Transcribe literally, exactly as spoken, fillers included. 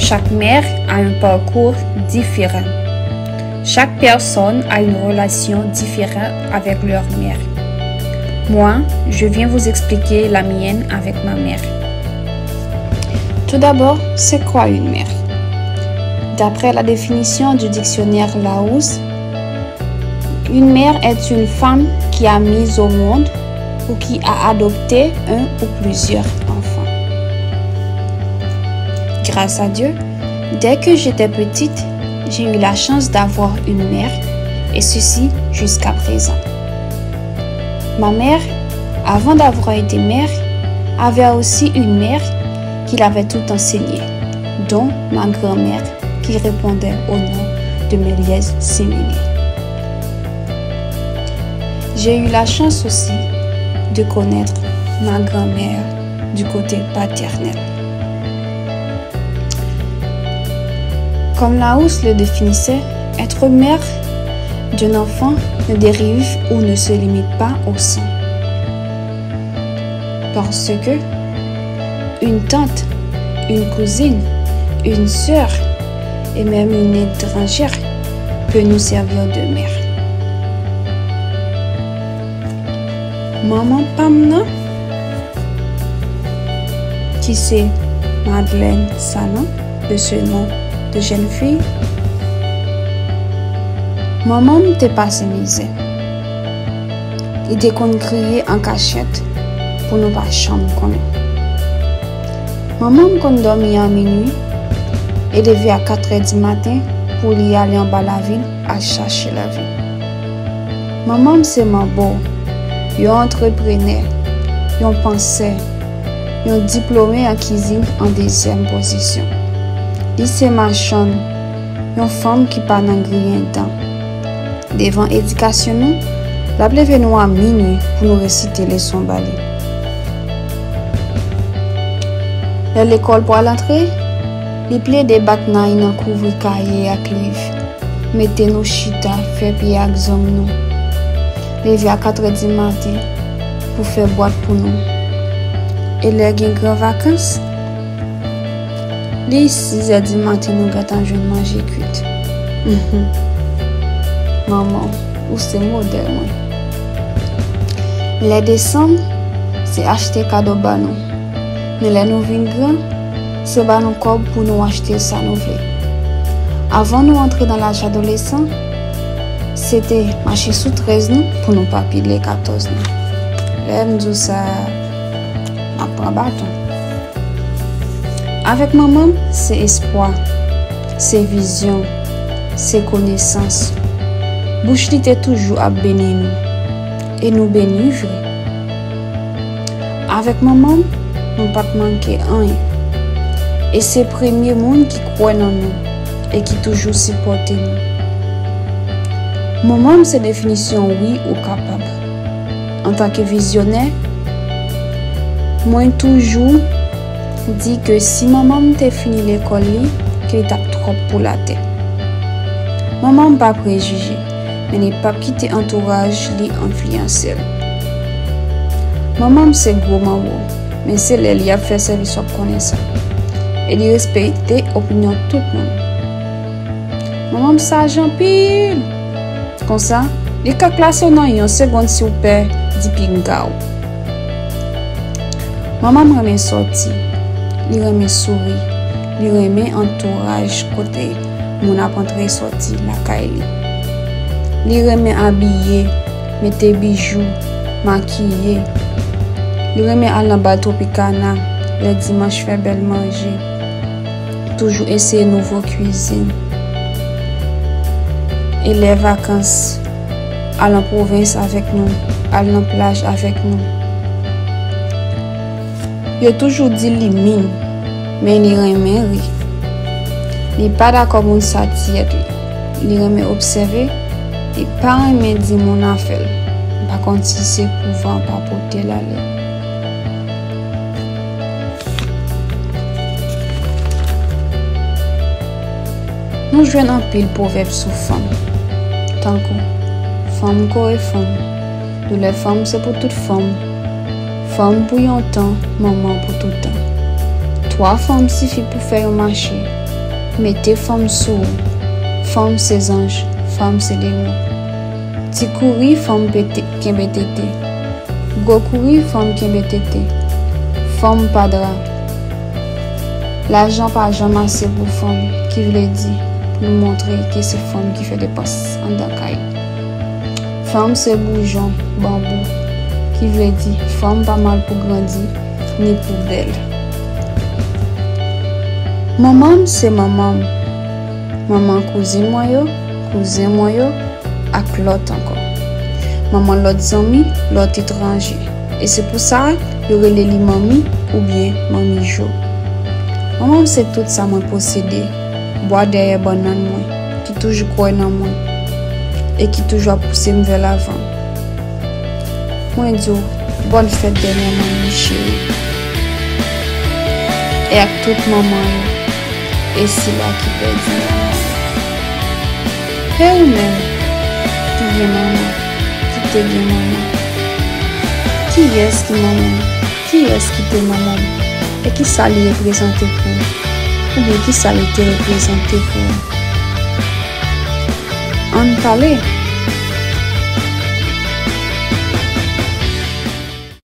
Chaque mère a un parcours différent. Chaque personne a une relation différente avec leur mère. Moi, je viens vous expliquer la mienne avec ma mère. Tout d'abord, c'est quoi une mère? D'après la définition du dictionnaire Larousse, une mère est une femme qui a mis au monde ou qui a adopté un ou plusieurs enfants. Grâce à Dieu, dès que j'étais petite, j'ai eu la chance d'avoir une mère, et ceci jusqu'à présent. Ma mère, avant d'avoir été mère, avait aussi une mère qui l'avait tout enseignée, dont ma grand-mère qui répondait au nom de Méliès Séméné. J'ai eu la chance aussi de connaître ma grand-mère du côté paternel. Comme Larousse le définissait, être mère d'un enfant ne dérive ou ne se limite pas au sein. Parce que une tante, une cousine, une sœur et même une étrangère peut nous servir de mère. Manman pa m nan, ki se Madeleine Sanon, de ce nom de jeune fille, manman m te pase mizè. Li te konn kriye an kachèt pou nou pa janm konnen. Manman m konn dòmi a minwi e leve a katrè di maten pou li ale anba lavil al chache lavi. Manman m se manbo, yon antreprenè, yon pansè, yon diplome an kizin an dezyèm pozisyon. Li se machann, yon fanm ki pa nan griyen dan. Devan edikasyon nou, l ap leve nou a minwi pou nou resite leson ba li. Lè lekòl pral antre, li plede bat nay nan kouvri kaye ak liv, mete nou chita, fè pye ak zong nou. Leve a katrè di maten pou fè bwat pou nou. E lè gen gran vakans, li sizè di maten nou gentan jwenn manje kwit. Manman, ou se modèl mwen. Lè desanm, se achte kado ba nou. Men lè nou vin gran, se ba nou kòb pou nou achte sa nou vle. Avan nou antre nan laj adolesan, se te mache sou trèz nou pou nou pa pile katòz nou. Lè m di w sa, m ap pran baton. Avèk manman m, se espwa, se vizyon, se konesans. Bouch li te toujou ap beni nou, e nou beni vre. Avèk manman m, nou pa t manke anyen. E se premye moun ki kwè nan nou e ki toujou sipòte nou. Manman m se definisyon wi ou kapab. Antanke vizyonè, mwen toujou di ke si manman m te fini lekòl li, ke li t ap twòp pou latè. Manman m pa prejije, men li p ap kite antouraj li enfliyanse l. Manman m se gwo manbo, men se lè li ap fè sèvis w ap konnen sa. E li respekte opinyon tout moun. Manman m saj anpil. Konsa, li ka klase w nan yon segonn si w pè di pinga w. Manman m renmen sòti, li renmen souri, li renmen antouraj kote moun ap antre sòti lakay li. Li renmen abiye, mete bijou, makiye. Li renmen al nan bal Tropicana lè dimanch fè bèl manje. Toujou eseye nouvo kwizin. E lè vakans, al an pwovens avèk nou, al nan plaj avèk nou. Yo toujou di li min, men li renmen ri. Li pa dakò moun sa tiyèt li. Li renmen obsève, li pa renmen di moun afè l. M pa konn si se pou van pa pote l ale. Nou jwenn anpil pwovèb sou fanm, tankou: fanm kore fanm, doulè fanm se pou tout fanm, fanm pou yon tan, manman pou toutan. Twa fanm sifi pou fè yon mache, Mete fanm sou ou. Fanm se zanj, fanm se demon. Ti kouri, fanm pete, kenbe tete. Gwo kouri, fanm kenbe tete. Fanm pa dra. Lajan pa janm ase pou fanm, ki vle di pou nou montre ke se fanm ki fè depans anndan kay. Fanm se boujon, banbou, ki vle di fanm pa mal pou grandi, ni pou bèl. Manman m se manman m. Manman kouzin mwen yo, kouzen mwen yo, ak lòt ankò. Manman lòt zanmi, lòt etranje. E se pou sa, yo rele li manmi oubyen manmi Jo. Manman m se tout sa mwen posede, bwa dèyè bannann mwen, ki toujou kwè nan mwen, e ki toujou ap pouse m vè lavan. Mwen di w, bòn fèt dè manman m, cheri. E ak tout manman yo, e sila ki pèdi manman yo. E ou menm, ki gen manman, ki te gen manman, kiyès ki manman m? Kiyès ki te manman m? E kisa li reprezante pou ou? Oubyen kisa li te reprezante pou ou? Ann pale,